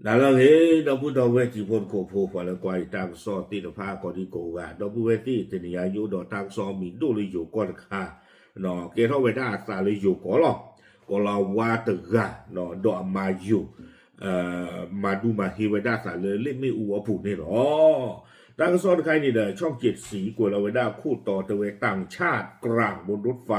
နၤလၢအဂ့ၤ ဒီပုၢ်ဒီဝဲၢ်တံၤဖိသကိးဖိ ပှၤလၢကွၢ်ယတၢ်ကစီၣ်သ့ၣ်တဖၣ်ကိးဒံကိးဂၤ, ဒီပုၢ်ဝဲၢ်သ့ၣ်တနံၤညါ ယအိၣ်ဒီးတၢ်ကစီၣ်မံၤဒိၣ်လၢယိၤကီၢ်တခါ, ကဲထီၣ်ဝဲဒၣ်အသးလၢယိၤကီၢ်လီၤ. ကီၤလၤဝါတဂၤ ဒီးအမါယိၤ မၤဒူမၤဟ့ဝဲဒၣ်အသးလၢလ့ၣ်မ့ၣ်အူအပူၤန့ၣ်လီၤ. တၢ်ကစီၣ်တခါအံၤန့ၣ်ဒီး ช่องเจ็ดสี ကွဲးလီၤဝဲဒၣ်ခိၣ်တီတဲဝဲ ต่างชาติกลางบนรถไฟ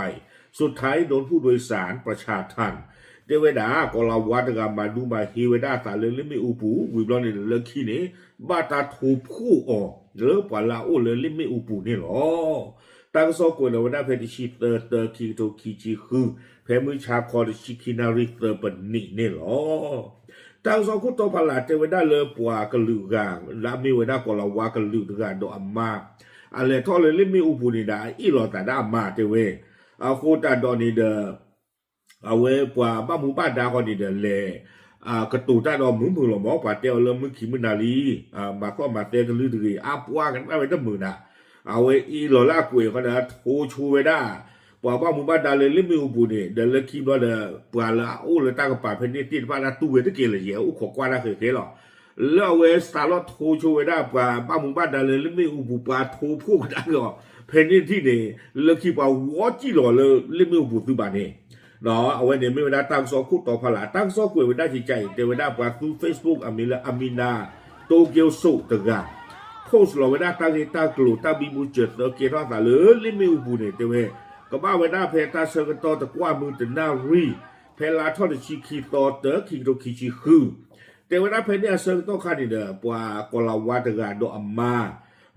สุดท้ายโดนผู้โดยสารประชาทัณฑ์ တဲဝဲဒၣ် ကီၤလၤဝါတဂၤ မၤဒူမၤဟ့ဝဲဒၣ်အသးလၢလ့ၣ်မ့ၣ်အူပူၤ, ဝံၤဘျီန့ၣ်လၢခံန့ၣ် ဘၣ်တၢ်ထိဖှိၣ်အီၤ လၢပှၤလၢအအိၣ်လၢလ့ၣ်မ့ၣ်အူပူၤန့ၣ်လီၤ. တၢ်ကစီၣ်ကွဲးလီၤဝဲဒၣ်ဖဲတဆံသၢ တၢ ခံကထိခံဆံဃု, ဖဲမုၢ်ဆါခီတဆံခံနၣ်ရံၣ်သၢပနံးန့ၣ်လီၤ. တၢ်ကစီၣ်ခိၣ်တီဖးလၢ်တဲဝဲဒၣ်လၢပှၤကလုာ်ဂၤ လၢအမ့ၢ်ဝဲဒၣ်ကီၤလၤဝါကလုာ်တဂၤဒီးအမါ, အလဲၤထီၣ်လၢလ့ၣ်မ့ၣ်အူပူၤန့ၣ်ဒီး အအ့ၣ်လိာ်သးဒၣ်အမါတဲဝဲ, အဃိသတးဒီးန့ၣ်ဒီး အဝဲပှၤဘၣ်မူဘၣ်ဒါဃီန့ၣ်ဒီးလဲၤ ကတိၤတၢ်ဒီးမုာ်မုာ်လီၤမး, ပှၤတဲအီၤလၢမုၢ်ခံမုၢ်နၤလံ, မၤသီၣ်မၤသဲကလုာ်တဂ့ၤ အါပှၢ်ကနၣ်ဝဲတမုာ်နၤ, အဝဲအ့ၣ်လိာ်လၢအကွဲးဃီဒီး ထိဆိဝဲဒၣ် ပှၤဘၣ်မူဘၣ်ဒါလၢလ့ၣ်မ့ၣ်အူပူၤန့ၣ် ဒီးလၢခံဘျီဒီး ပှၤလၢအအိၣ်လၢတၢ်ကပၤဖဲန့ၣ်သ့ၣ်တဖၣ်ဒၣ်တူၢ်ဝဲတကဲလၢၤ ယဲအိၣ်ခိးကွၢ်တၢ်ဃဲးဃဲးလီၤ. လၢအဝဲစးထီၣ်ထိဆိဝဲဒၣ်ပှၤဘၣ်မူဘၣ်ဒါလၢလ့ၣ်မ့ၣ်အူပူၤ ပှၤထိဖှိၣ်ကဒါက့ၤအီၤ ဖဲန့ၣ်ထံၣ်န့ၣ် လၢခံပှၤဝီစံၣ်လီၤလၢလ့ၣ်မ့ၣ်အူပူၤသုဘၣ်န့ၣ်, အဝဲန့ၣ်မ့ၢ်ဝဲဒၣ်တၢ်ကစီၣ်ခိၣ်တီဖးလၢ်, တၢ်ကစီၣ်ကွဲးဝဲဒၣ်ကကါအံၤ တဲဝဲဒၣ်ပှၤသူ Facebook အမံၤလၢ Amina Tokyo စိးတဂၤ post လီၤဝဲဒၣ်တၢ်ဂ့ၢ်တၢ်ကျိၤ တၢ်ဘံဘူစၢၤသၢကဲထီၣ်သးလၢလ့ၣ်မ့ၣ်အူပူၤန့ၣ် တဲဝဲ ကဘၣ်ဝဲဒၣ်ဖဲတၢ်ဆၢကတီၢ်တကွၢ်မုၢ်တနၣ်ရံၣ် ဖဲလါထီၣ်တဆံခံသီ တၢ ခံကထိခံဆံဃု, တဲဝဲဒၣ်ဖဲန့ၣ်အဆၢကတီၢ်ခါန့ၣ်ဒီး ပှၤကီၤလၤဝါတဂၤဒီးအမါ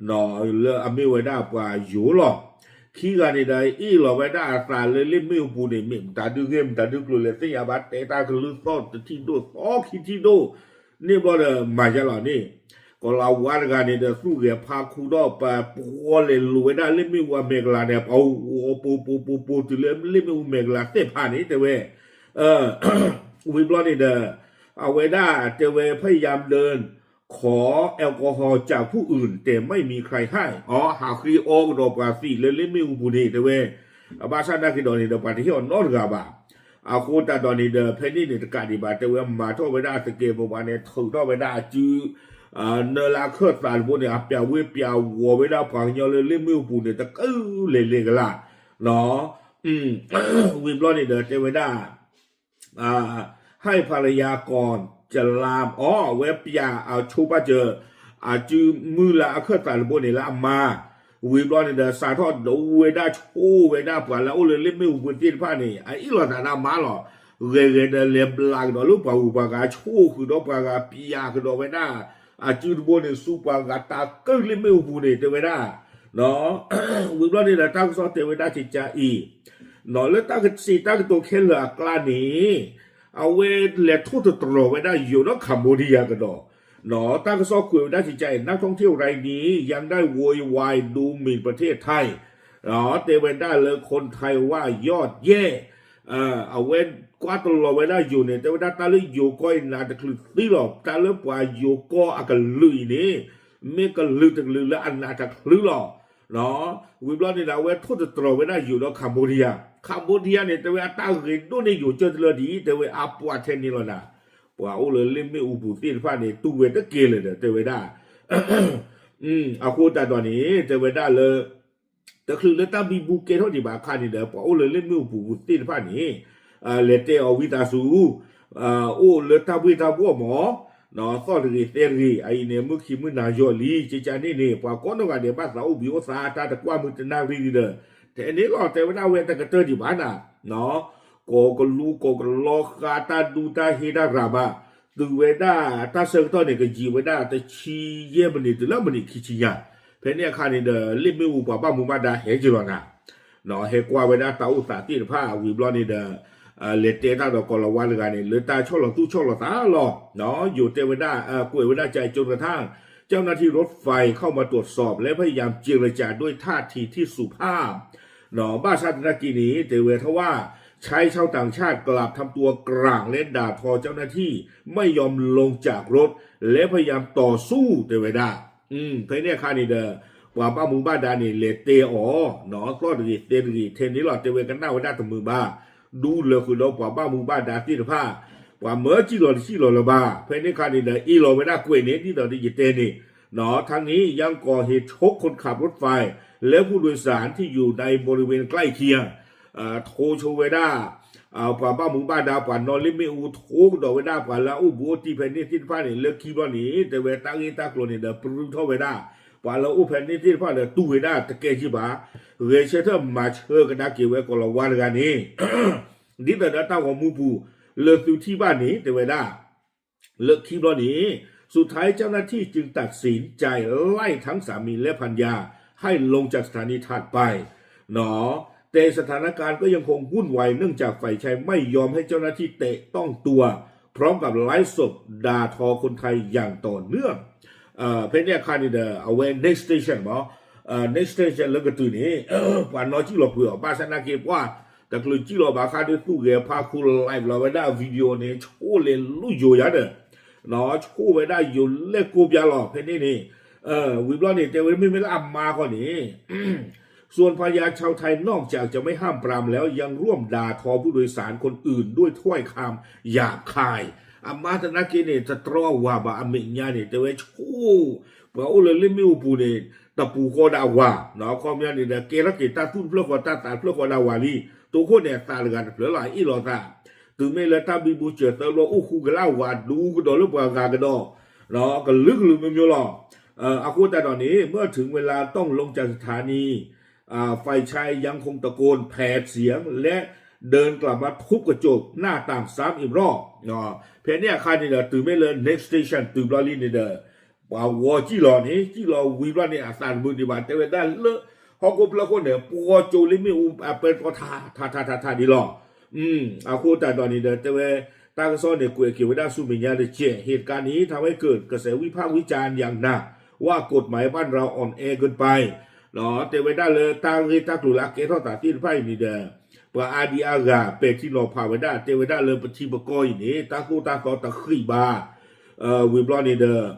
လၢအမ့ၢ်ဝဲဒၣ်ပှၤယိၤလီၤ. ခံဂၤန့ၣ်ဒီး အ့ၣ်လီၤဝဲဒၣ်အသးလၢလ့ၣ်မ့ၣ်အူပူၤန့ၣ် မ့ၢ်မတၤဒုဂ့ၢ်မတၤဒုကျိၤလဲၣ်သ့ၣ်ညါဘၣ် တဲတၢ်ကလုၢ်သီၣ်တထံၣ်ဒိၣ်သီခံထံၣ်ဒိၣ် န့ၣ်ဘျီဒီးမၤယါလီၤန့ၣ်, ကီၤလၤဝါတဂၤန့ၣ်ဒီး သူၣ်ဂဲၤဖးခူဒီး ပှၤလဲၤလိာ်ဝဲဒၣ်လ့ၣ်မ့ၣ်အူအမဲာ်ကလၤန့ၣ် ပှၤပိပိပိပိတုၤလၢလ့ၣ်မ့ၣ်အူမဲာ်ကလၤသ့ၣ်ဖးန့ၣ် တဲဝဲ ဝံၤဘျီန့ၣ်ဒီး အဝဲဒၣ်တဲဝဲ พยายามเดินขอแอลกอฮอล์จากผู้อื่น แต่ไม่มีใครให้ အီ ဟးဃ့အီကဒီးပှၤသံးလၢလ့ၣ်မ့ၣ်အူပူၤန့ၣ် တဲဝဲ ဘၣ်ဆၣ်နာ်က့ၤဒီးန့ၣ်ဒီး ပှၤတဟ့ၣ်အီၤနီတဂၤဘၣ်. အဃိသတးဒီးန့ၣ်ဒီး ဖဲန့ၣ်န့ၣ်တကးဒံးဘၣ် တဲဝဲမၤထီၣ်ဝဲဒၣ်သကဲးပဝး ပှၤန့ၣ်ထုးထီၣ်ဝဲဒၣ်အစု နၢလၢအခၢၣ်သးတဘိန့ၣ် အပျးဝ့ပျးဝီၤဝဲဒၣ်ပှၤကညီလၢလ့ၣ်မ့ၣ်အူပူၤန့ၣ် တကလဲၤလဲၤကလး ဝံၤဘျီန့ၣ်ဒီးတဲဝဲဒၣ် ให้ภรรยาก่อนจะลาม အီ အဝဲပျးအဆိဘၣ်စၢၤ အစုမုၢ်လၢအခၢၣ်သးတဘိန့ၣ်လၢအမါ ဝံၤဘျီန့ၣ်ဒီး စးထီၣ်ဒိဝဲဒၣ်ဆိဝဲဒၣ်ပှၤလၢအအိၣ်လၢလ့ၣ်မ့ၣ်အူပူၤသ့ၣ်တဖၣ်န့ၣ် အအ့ၣ်လိာ်သးဒၣ်မါလီၤ. ဂဲၤဂဲၤဒီးလဲၤဘျးကဒီးလၢပှၤဂုၤပှၤဂၤ ဆိဃုာ်ဒီးပှၤဂၤ ပျးကဒီးဝဲဒၣ် အစုတဘိန့ၣ် ဆူပှၤဂၤတၢ်ကၢၣ်လ့ၣ်မ့ၣ်အူပူၤန့ၣ် တဲဝဲဒၣ် ဝံၤဘျီန့ၣ်ဒီး တၢ်ကစီၣ်တဲဝဲဒၣ်ကကါအံၤ လၢတၢ်ကစံးတၢ်ကတိၤခဲလၢာ်အကျါန့ၣ် အဝဲလဲၤထိၣ်သတြီၤဝဲဒၣ်ယိၤဒီး Cambodia ကဒီး တၢ်ကစီၣ်ကွဲးဝဲဒၣ်ကကါအံၤ นักท่องเที่ยวรายนี้ยังได้โวยวายดูหมิ่นประเทศไทย တဲဝဲဒၣ်လၢ คนไทยว่ายอดแย่ အဝဲကွၢ်တလီၤဝဲဒၣ်ယိၤန့ၣ် တဲဝဲဒၣ်တၢ်လၢယိၤကီၢ်အံၤနးတချုးသံလီၤ, တၢ်လၢပှၤယိၤကီၢ်အကလုာ်အံၤန့ၣ် မ့ၢ်ကလုာ်တကလုာ်လၢအနးတချုးလီၤ. ဝံၤဘျီန့ၣ်ဒီး အဝဲထိၣ်သတြီၤဝဲဒၣ်ယိၤဒီး Cambodia, Cambodia န့ၣ် တဲဝဲအတၢ်ဂ့ၤဒိၣ်န့ၢ်ယိၤကၢၢ်တလၢဒ်အံၤ တဲဝဲအါပှၢ်ထဲန့ၣ်လီၤနၤ, ပှၤအိၣ်လၢလ့ၣ်မ့ၣ်အူပူၤသ့ၣ်တဖၣ်န့ၣ် တူၢ်ဝဲတကဲလၢၤဒီး တဲဝဲဒၣ် အဃိသတးဒီးန့ၣ် တဲဝဲဒၣ်လၢ တချုးလၢတၢ်ဘံဘူကဲထီၣ်ဒံးဘၣ်အခါန့ၣ်ဒီး ပှၤအိၣ်လၢလ့ၣ်မ့ၣ်အူပူၤသ့ၣ်တဖၣ်န့ၣ် လဲၤတဲအီၤဝံသးစူၤ အိၣ်လၢတၢ်ဘှ့ၣ်တၢ်ဘှီၣ်မး သီၣ်တဂ့ၤသဲတဂ့ၤ အအံၤန့ၣ် မုၢ်ခံမုၢ်နၤယီၤလံ ကကါန့ၣ်န့ၣ် ပှၤကိးနီၢ်ဂၤဒဲးဘၣ်သးအိၣ်ဘှံးအိၣ်သါ တၢ်တကွၢ်မုၢ်တနၣ်ရံၣ်ဒံးဒီး ထဲန့ၣ်လီၤ တဲဝဲဒၣ်ဝဲတကတၢၢ်ဒံးဘၣ်နၤ ကိးကလူကိးကလီဃာ်တၢ်ဒူတၢ်ဟ့တၢ်ရၤမး တုၤဝဲဒၣ်တၢ်ဆၢကတီၢ်န့ၣ် ကယံာ်ဝဲဒၣ်တဆံယဲၢ်မံးနံးတုၤလၢမံးနံးခံဆံညါ ဖဲန့ၣ်အခါန့ၣ်ဒီး လ့ၣ်မ့ၣ်အူပှၤဘၣ်မူဘၣ်ဒါဟဲက့ၤလီၤနၤ ဟဲကွၢ်ဝဲဒၣ်တၢ်အိၣ်သးသ့ၣ်တဖၣ် ဝံၤဘျီန့ၣ်ဒီး လဲၤတဲတၢ်ဒီးကီၤလၤဝါတဂၤန့ၣ် လၢတၢ်ဆီၣ်လီၤသူၣ်ဆီၣ်လီၤသးလီၤ ယိၤတဲဝဲဒၣ် ကွဲးဝဲဒၣ်ကၠဲးကၠိတခါ เจ้าหน้าที่รถไฟเข้ามาตรวจสอบและพยายามเจรจาด้วยท่าทีที่สุภาพ ဘၣ်ဆၣ်သနာ်က့န့ၣ် တဲဝဲထီၣ်ဝႃၣ် ใช้ชาวต่างชาติกราบทำตัวกลางและด่าทอเจ้าหน้าที่ไม่ยอมลงจากรถและพยายามต่อสู้ တဲဝဲဒၣ် ဖဲန့ၣ်အခါန့ၣ်ဒီး ပှၤဘၣ်မူဘၣ်ဒါန့ၣ် လဲၤတဲအီၤ သီၣ်တဂ့ၤသဲတဂ့ၤ ထဲန့ၣ်လီၤ တဲဝဲကနၣ်ဝဲဒၣ်တမုာ်ဘၣ် ဒူလၢာ်ဃုာ်ဒီးပှၤဘၣ်မူဘၣ်ဒါသ့ၣ်တဖၣ် ပှၤမၢစံၣ်လီၤတစံၣ်လီၤလၢၤဘၣ်. ဖဲန့ၣ်အခါန့ၣ်ဒီး အ့ၣ်လီၤဝဲဒၣ်ကွဲးန့ၣ် ဒ်သိးဒီးယတဲန့ၣ် ทางนี้ยังก่อเหตุชกคนขับรถไฟ และผู้โดยสารที่อยู่ในบริเวณใกล้เคียง ထိးဆိဝဲဒၣ် ပှၤဘၣ်မူဘၣ်ဒါ ပှၤနီၣ်လ့ၣ်မ့ၣ်အူ ထိးကဒီးဝဲဒၣ်ပှၤလၢအအိၣ်ဘူးအိၣ်တံၢ်ဖဲန့ၣ်သ့ၣ်တဖၣ်န့ၣ် လၢခံဘျီန့ၣ် တဲဝဲတၢ်ဂ့ၢ်တၢ်ကျိၤန့ၣ်ဒီး ပရူထီၣ်ဝဲဒၣ် ပှၤလၢအအိၣ်ဖဲန့ၣ်သ့ၣ်တဖၣ်ဒီးတူၢ်ဝဲဒၣ်တကဲက့ဘၣ်, ဂဲၤဆၢထၢၣ်မၤဆၢကဒါက့ၤဝဲကီၤလၤဝါတဂၤန့ၣ် ဒ်သိးဒီးတၢ်ဂီၤမူပူၤ လၢသုထံၣ်ဘၣ်န့ၣ် တဲဝဲဒၣ် လၢခံဘျီန့ၣ် สุดท้ายเจ้าหน้าที่จึงตัดสินใจไล่ทั้งสามีและภรรยาให้ลงจากสถานีถัดไป แต่สถานการณ์ก็ยังคงวุ่นวายเนื่องจากฝ่ายชายไม่ยอมให้เจ้าหน้าที่แตะต้องตัวพร้อมกับไลฟ์สดด่าทอคนไทยอย่างต่อเนื่อง ဖဲန့ၣ်အခါန့ၣ်ဒီး အဝဲ next station မး next station လၢကတုၤန့ၣ် ပှၤနီၣ်စံၣ်လီၤပှ့ၤအီၤ ဘၣ်ဆၣ်နာ်က့ပှၢ် တချုးစံၣ်လီၤဘၣ်ခါဒီးသူၣ်ဂဲၤဖးခူ live လီၤဝဲဒၣ် video န့ၣ် ဆိၣ်လဲၤလူယိၤယၤဒီး ဆိၣ်ဝဲဒၣ်ယိၤလဲၣ်ကိးပျါလီၤ ဖဲန့ၣ်န့ၣ် ဝံၤဘျီန့ၣ် တဲဝဲမ့မ့ၢ်လၢအမါဃီန့ၣ် ส่วนภรรยาชาวไทยนอกจากจะไม่ห้ามปรามแล้วยังร่วมด่าทอผู้โดยสารคนอื่นด้วยถ้อยคำหยาบคาย အမါသနာ်က့န့ၣ် တတြီအဝၤဘၣ် အမဲာ်ညါန့ၣ် တဲဝဲဆိၣ် ပှၤအိၣ်လၢလ့ၣ်မ့ၣ်အူပူၤန့ၣ် တပူၤဃီဒၣ်ဝၤ အခီပညီန့ၣ်ဒီး ကဲထီၣ်က့ၤတၢ်သူၣ်တဖျၢၣ်ဃီတၢ်သးတဖျၢၣ်ဃီဒၣ်ဝၤလံ တိခိၣ်န့ၣ် အသးတဂၤတဖျၢၣ်လီၤ အ့ၣ်လိာ်သး တုၤမ့ၢ်လၢတၢ်ဘံဘူစၢၤသၢဘျီအိၣ်ဃူကလာ်ဝၤဒူကဒီးလၢပှၤဂၤကဒီး ကလုာ်ကလုာ်မျိုးမျိုးလီၤ အဃိသတးဒီးန့ၣ် เมื่อถึงเวลาต้องลงจากสถานี ฝ่ายชายยังคงตะโกนแผดเสียงและเดินกลับมาทุบกระจกหน้าต่างซ้ำอีกรอบ ဖဲန့ၣ်အခါန့ၣ်ဒီး တုၤမ့ၢ်လၢ next station တုၤဘျီလံန့ၣ်ဒီး ပှၤဝီၤစံၣ်လီၤန့ၣ် စံၣ်လီၤဝံၤဘျီန့ၣ် အသးတမုာ်ဒံးဘၣ် တဲဝဲဒၣ်လၢ ဟီၣ်ခိၣ်ဖျၢၣ်ခိၣ်န့ၣ် ပှီၤကၠိလ့ၣ်မ့ၣ်အူအပဲတြီထးထးထးထးထးဒ်လီၤ အဃိသတးဒီးန့ၣ်ဒီး တဲဝဲ တၢ်ကစီၣ်န့ၣ် ကွဲးက့ၤဝဲဒၣ်ဆူမဲာ်ညါတကဲး เหตุการณ์นี้ทำให้เกิดกระแสวิพากษ์วิจารณ์อย่างหนักว่ากฎหมายบ้านเราอ่อนแอเกินไป တဲဝဲဒၣ်လၢတၢ်ဂ့ၢ်တၢ်ကျိၤလၢအကဲထီၣ်သးသ့ၣ်တဖၣ်အံၤန့ၣ်ဒီး ပှၤအါဒံအါဂၤပဲာ်ထံနီၤဖးဝဲဒၣ် တဲဝဲဒၣ်လၢပထံပကီၢ်အံၤန့ၣ် တၢ်သိၣ်တၢ်သီတဃံးဘၣ် ဝံၤဘျီန့ၣ်ဒီး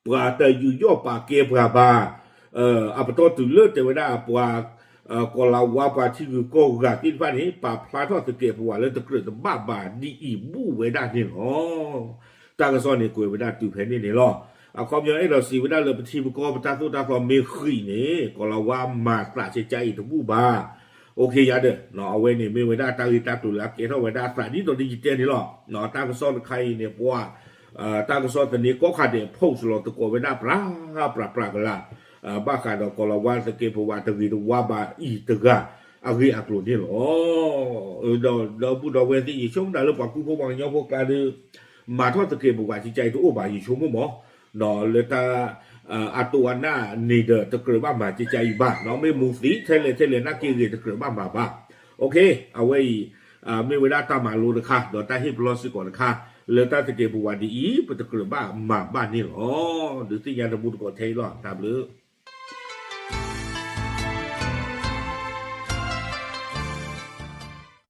ပှၤတယူးယီၣ်ပာ်ကဲပှၤဘၣ် အပတီၢ်တုၤလၢတဲဝဲဒၣ်ပှၤ ကီၤလၤဝါပှၤထံဂုၤကီၢ်ဂၤသ့ၣ်တဖၣ်န့ၣ် ပာ်ဖျါထီၣ်သကဲးပဝးလၢတကြၢးတဘၣ်ဘၣ်ဒ်အံၤဘူးဝဲဒၣ်န့ၣ်လီၤ. တၢ်ကစီၣ်န့ၣ်ကွဲးဝဲဒၣ်တုၤဖဲန့ၣ်န့ၣ်လီၤ. အခီပညီအဲၣ်ဒိးစံးဝဲဒၣ်လၢပထံပကီၢ်ပတၢ်သိၣ်တၢ်သီမ့ၢ်ဃံးန့ၣ် ကီၤလၤဝါမၤသးကကါအံၤတဘူၣ်ဘၣ် အိၣ်ခ့ယါဒီး အဝဲန့ၣ်မ့ၢ်ဝဲဒၣ်တၢ်ဂ့ၢ်တၢ်ကျိၤလၢအကဲထီၣ်ဝဲဒၣ်အသးဒ်သိးဒ်ယတဲန့ၣ်လီၤ. တၢ်ကစီၣ်တခါအံၤန့ၣ် ပှၤ တၢ်ကစီၣ်သန့ကီၢ်ခါဒဲး post လီၤသကိးဝဲဒၣ်ပြးပြးပြးကလာ် ဘၣ်ဃးဒီးကီၤလၤဝါသကဲးပဝးတဂ့ၤတဝါဘၣ်အံၤတဂၤ အဂ့ၢ်အကျိၤန့ၣ်လီၤ. ဒီး ဒီပုၢ်ဒီဝဲၢ်သ့ၣ် ယဆိကမိၣ်တၢ်လၢပှၤကူဖိပှၤကညီဖိကျါဒီး မၤထီၣ်သကဲးပဝးကကါအံၤတအိၣ်ဘၣ် ယဆိကမိၣ်မး လၢတၢ် အတိၢ်အနၢ်န့ၣ်ဒီး တကြၢးဘၣ်မၤကကါအံၤဘၣ် မ့ၢ်မူသံထဲလဲၣ်ထဲလဲၣ်နာ်က့ဂ့ၤ တကြၢးဘၣ်မၤဘၣ်. အဝဲအံၤ မ့ၢ်ဝဲဒၣ်တၢ်မၤလိတခါ ဒီးတၢ်ဟ့ၣ်ပလီၢ်စ့ၢ်ကီးတခါ လၢတၢ်သကဲးပဝးဒ်အံၤ ပတကြၢးဘၣ်မၤဘၣ်န့ၣ်လီၤ. ဒုးသ့ၣ်ညါတမူတကိးထဲအံၤလီၤ. တၢ်ဘျုး